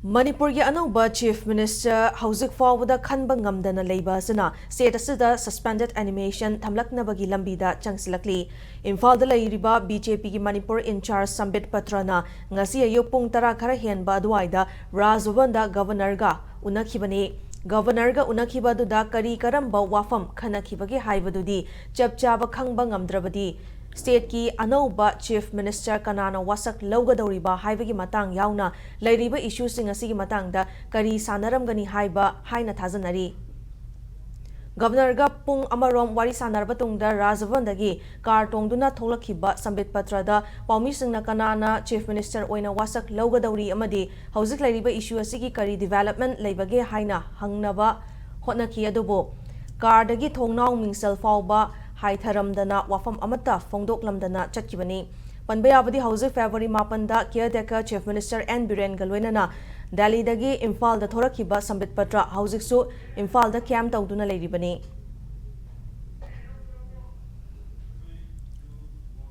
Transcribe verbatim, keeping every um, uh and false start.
ꯃꯅꯤꯄꯨꯔꯒꯤ ꯑꯅꯧꯕ Chief Minister ꯍꯧꯖꯤꯛ ꯐꯥꯎꯕꯗ ꯈꯟꯕ ꯉꯝꯗꯅ ꯂꯩꯕ ꯑꯁꯤꯅ state ꯑꯁꯤꯗ suspended animation ꯊꯝꯂꯛꯅꯕꯒꯤ ꯂꯝꯕꯤꯗ ꯆꯪꯁꯤꯜꯂꯛꯂꯤ꯫ ꯏꯝꯐꯥꯜꯗ ꯂꯩꯔꯤꯕ BJPꯒꯤ ꯃꯅꯤꯄꯨꯔ in charge ꯁꯝꯕꯤꯠ ꯄꯇ꯭ꯔꯅ ꯉꯁꯤ ꯑꯌꯨꯛ ꯄꯨꯡ ꯇꯔꯥ ꯈꯔ ꯍꯦꯟꯕ ꯑꯗꯨꯋꯥꯏꯗ ꯔꯥꯖ ꯚꯕꯟꯗ Governorꯒ ꯎꯅꯈꯤꯕꯅꯤ꯫ Governorꯒ ꯎꯅꯈꯤꯕ ꯑꯗꯨꯗ ꯀꯔꯤ ꯀꯔꯝꯕ ꯋꯥꯐꯝ ꯈꯟꯅꯈꯤꯕꯒꯦ ꯍꯥꯏꯕꯗꯨꯗꯤ ꯆꯞ ꯆꯥꯕ ꯈꯪꯕ ꯉꯝꯗ꯭ꯔꯕꯗꯤ stateꯀꯤ ꯑꯅꯧꯕ Chief Minister ꯀꯅꯥꯅ ꯋꯥꯁꯛ ꯂꯧꯒꯗꯧꯔꯤꯕ ꯍꯥꯏꯕꯒꯤ ꯃꯇꯥꯡ ꯌꯥꯎꯅ ꯂꯩꯔꯤꯕ issueꯁꯤꯡ ꯑꯁꯤꯒꯤ ꯃꯇꯥꯡꯗ ꯀꯔꯤ ꯁꯥꯟꯅꯔꯝꯒꯅꯤ ꯍꯥꯏꯕ ꯍꯥꯏꯅ ꯊꯥꯖꯅꯔꯤ꯫ Governorꯒ ꯄꯨꯡ ꯑꯃꯔꯣꯝ ꯋꯥꯔꯤ ꯁꯥꯟꯅꯔꯕ ꯇꯨꯡꯗ ꯔꯥꯖ ꯚꯕꯟꯗꯒꯤ car ꯇꯣꯡꯗꯨꯅ ꯊꯣꯛꯂꯛꯈꯤꯕ ꯁꯝꯕꯤꯠ ꯄꯇ꯭ꯔꯗ ꯄꯥꯎꯃꯤꯁꯤꯡꯅ ꯀꯅꯥꯅ Chief Minister ꯑꯣꯏꯅ ꯋꯥꯁꯛ ꯂꯧꯒꯗꯧꯔꯤ ꯑꯃꯗꯤ ꯍꯧꯖꯤꯛ ꯂꯩꯔꯤꯕ issue ꯑꯁꯤꯒꯤ ꯀꯔꯤ development ꯂꯩꯕꯒꯦ ꯍꯥꯏꯅ ꯍꯪꯅꯕ ꯍꯣꯠꯅꯈꯤ꯫ ꯑꯗꯨꯕꯨ carꯗꯒꯤ ꯊꯣꯡꯅꯥꯎ ꯃꯤꯡꯁꯦꯜ ꯐꯥꯎꯕ ꯍꯥꯏꯊꯔꯝꯗꯅ ꯋꯥꯐꯝ ꯑꯃꯠꯇ ꯐꯣꯡꯗꯣꯛꯂꯝꯗꯅ ꯆꯠꯈꯤꯕꯅꯤ꯫ ꯄꯟꯕ ꯌꯥꯕꯗꯤ ꯍꯧꯖꯤꯛ February ꯃꯥꯄꯟꯗ caretaker Chief Minister ꯑꯦꯟ ꯕꯤꯔꯦꯟꯒ ꯂꯣꯏꯅꯅ ꯗꯦꯜꯂꯤꯗꯒꯤ ꯏꯝꯐꯥꯜꯗ ꯊꯣꯔꯛꯈꯤꯕ ꯁꯝꯕꯤꯠ ꯄꯇ꯭ꯔ ꯍꯧꯖꯤꯛꯁꯨ ꯏꯝꯐꯥꯜꯗ camp ꯇꯧꯗꯨꯅ ꯂꯩꯔꯤꯕꯅꯤ꯫